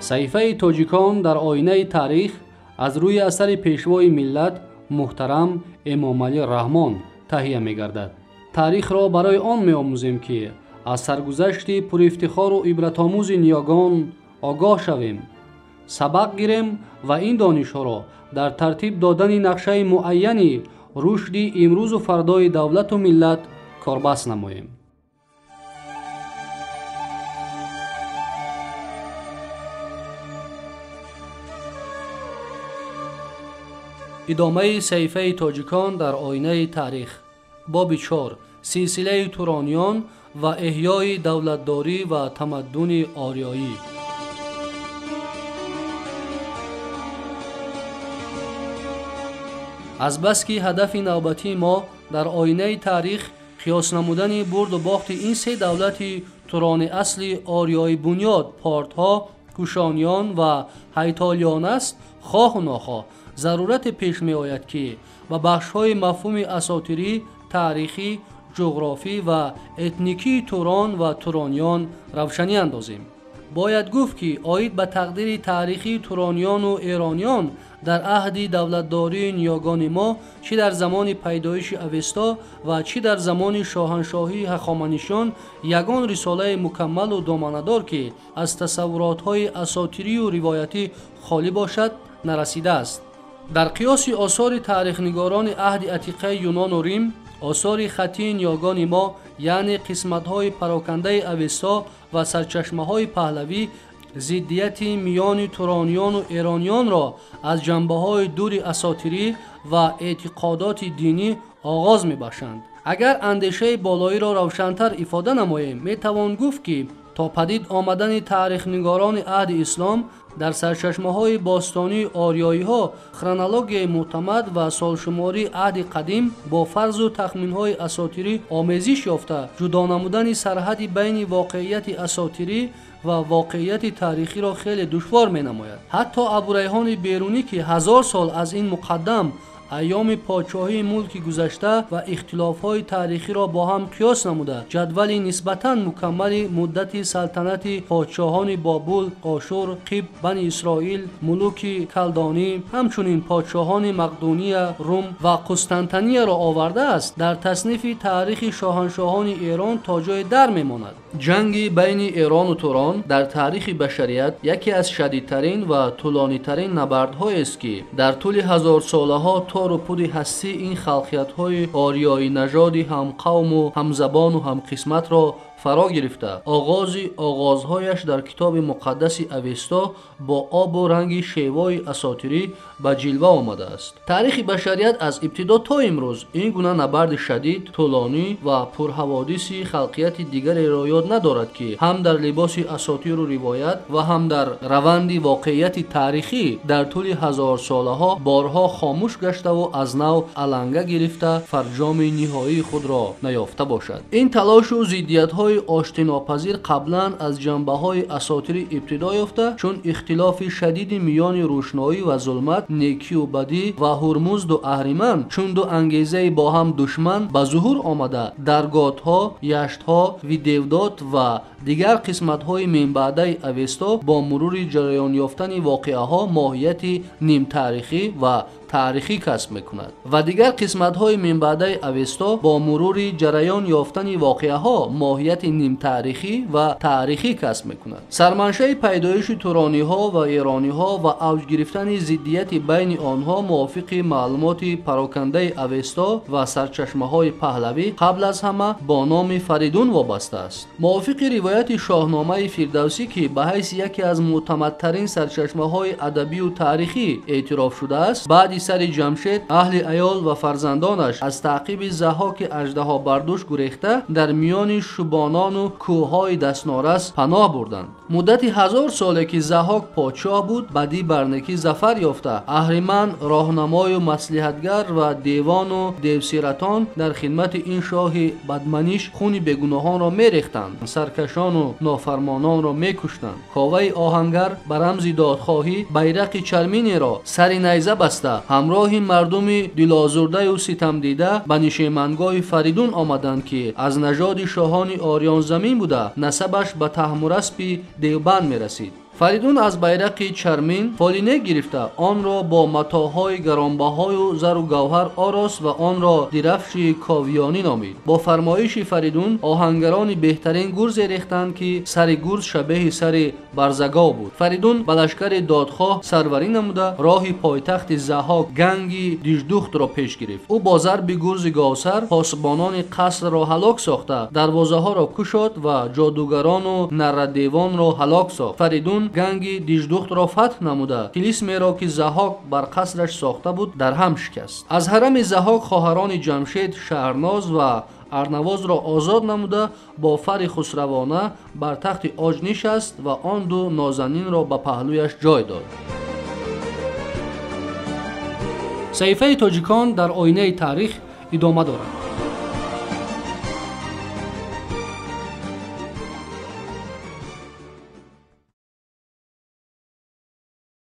Саҳифаи тоҷикон дар оинаи таърих аз рӯи асари пешвои миллат муҳтарам Эмомалӣ Раҳмон таҳия мегардад. Таърихро барои он меомӯзем, ки аз саргузашти пурифтихору ибратомӯзи ниёгон огоҳ шавем, сабақ гирем ва ин донишҳоро дар тартиб додани нақшаи муайяни рушди имрӯзу фардои давлату миллат корбаст намоем. Идомаи саҳифаи тоҷикон дар оинаи таърих. Боби 4. Силсилаи турониён ва эҳёи давлатдорӣ ва тамаддуни ориёӣ. Азбаски ҳадафи навбатии мо дар оинаи таърих қиёс намудани бурду бохти ин се давлати турони асли ориёи бунёд портҳо, кушониён ва ҳайтолиён аст, хоҳу нохоҳ зарурате пеш меояд, ки ба бахшҳои мафҳуми асотирӣ, таърихӣ, ҷуғрофӣ ва этникии турон ва турониён равшанӣ андозем. Бояд гуфт, ки оид ба тақдири таърихии турониёну эрониён дар аҳди давлатдории ниёгони мо, чӣ дар замони пайдоиши Авесто ва чӣ дар замони шоҳаншоҳии ҳахоманишиён, ягон рисолаи мукаммалу доманадор, ки аз тасаввуротҳои асотирию ривоятӣ холӣ бошад, нарасидааст. Дар қиёси осори таърихнигорони аҳди атиқаи Юнону Рим, осори хаттии ниёгони мо, яъне қисматҳои парокандаи Авесто ва сарчашмаҳои паҳлавӣ, зиддияти миёни турониёну эрониёнро аз ҷанбаҳои дури асотирӣ ва эътиқодоти динӣ оғоз мебахшанд. Агар андешаи болоиро равшантар ифода намоем, метавон гуфт, ки то падид омадани таърихнигорони аҳди ислом дар сарчашмаҳои бостонии ориёиҳо хронологияи мӯътамад ва солшумории аҳди қадим бо фарзу тахминҳои асотирӣ омезиш ёфта, ҷудо намудани сарҳади байни воқеияти асотирӣ ва воқеияти таърихиро хеле душвор менамояд. Ҳатто Абурайҳони Берунӣ, ки 1000 сол аз ин муқаддам айёми подшоҳии мулки гузашта ва ихтилофҳои таърихиро бо ҳам қиёс намуда, ҷадвали нисбатан мукаммали муддати салтанати подшоҳони Бобул, Ошур, Қиб, Бани Исроил, мулуки Калдонӣ, ҳамчунин подшоҳони Мақдуния, Рум ва Қустантанияро овардааст, дар таснифи таърихи шоҳаншоҳони Эрон то ҷое дар мемонад. Ҷанги байни Эрону Турон дар таърихи башарият яке аз шадидтарин ва тӯлонитарин набардҳоест, ки дар тӯли ҳазорсолаҳо тору пуди ҳастии ин халқиятҳои ориёи нажоди ҳамқавму ҳамзабону ҳамқисматро фаро гирифта, оғози оғозҳояш дар китоби муқаддаси Авесто бо обу ранги шевои асотирӣ ба ҷилва омадааст. Таърихи башарият аз ибтидо то имрӯз ин гуна набарди шадид, тӯлонӣ ва пурҳаводиси халқияти дигареро ёд надорад, ки ҳам дар либоси асотиру ривоят ва ҳам дар раванди воқеияти таърихӣ дар тӯли ҳазорсолаҳо борҳо хомӯш гаштаву аз нав аланга гирифта фарҷоми ниҳоии худро наёфта бошад. Ин талошу зиддиятҳои оштинопазир қаблан аз ҷанбаҳои асотирӣ ибтидо ёфта, чун ихтилофи шадиди миёни рӯшноӣ ва зулмат, некию бадӣ ва ҳурмузду аҳриман, чун ду ангезаи бо ҳам душман ба зуҳур омада, дар готҳо, яштҳо, видевдот ва дигар қисматҳои минбаъдаи Авесто бо мурури ҷараён ёфтани воқеаҳо моҳияти нимтаърихӣ ва таърихӣ касб мекунад ва дигар қисматҳои минбаъдаи Авесто бо мурури ҷараён ёфтани воқеаҳо моҳияти нимтаърихӣ ва таърихӣ касб мекунад. Сарманшаи пайдоиши турониҳо ва эрониҳо ва авҷ гирифтани зиддияти байни онҳо мувофиқи маълумоти парокандаи Авесто ва сарчашмаҳои паҳлавӣ қабл аз ҳама бо номи Фаридун вобаста аст. Мувофиқи ривояти шоҳномаи Фирдавсӣ, ки ба ҳайси яке аз мӯътамадтарин сарчашмаҳои адабию таърихӣ эътироф шудааст, баъди сари Ҷамшед аҳли аёл ва фарзандонаш аз таъқиби Заҳҳоки аждаҳобардӯш гурехта дар миёни шубонону кӯҳҳои дастнорас паноҳ бурданд. Муддати 1000 соле ки Заҳҳок подшоҳ буд, бадӣ бар некӣ зафар ёфта, аҳриман роҳнамою маслиҳатгар ва девону девсиратон дар хидмати ин шоҳи бадманиш хуни бегуноҳонро мерехтанд, саркашону нофармононро мекуштанд. Коваи оҳангар ба рамзи додхоҳӣ байрақи чарминеро сари найза баста, ҳамроҳи мардуми дилозурдаю ситамдида ба нишемангоҳи Фаридун омаданд, ки аз нажоди шоҳони ориёнзамин буда, насабаш ба таҳмураспи девбанд мерасид. Фаридун аз байрақи чармин фолине гирифта, онро бо матоъҳои гаронбаҳою зару гавҳар орост ва онро дирафши ковиёнӣ номид. Бо фармоиши Фаридун оҳангарони беҳтарин гурзе рехтанд, ки сари гурз шабеҳи сари барзагов буд. Фаридун ба лашкари додхоҳ сарварӣ намуда, роҳи пойтахти Заҳҳок ганги Диждухтро пеш гирифт. Ӯ бо зарби гурзи говсар посбонони қасрро ҳалок сохта, дарвозаҳоро кушод ва ҷодугарону наррадевонро ҳалок сохт. Фаридун ганги Диждухтро фатҳ намуда, тилисмеро, ки Заҳҳок бар қасраш сохта буд, дар ҳам шикаст. Аз ҳарами Заҳҳок хоҳарони Ҷамшед, Шаҳрноз ва Арнавозро озод намуда, бо фарри хусравона бар тахти оҷ нишаст ва он ду нозанинро ба паҳлӯяш ҷой дод. Саҳифаи тоҷикон дар оинаи таърих идома дорад.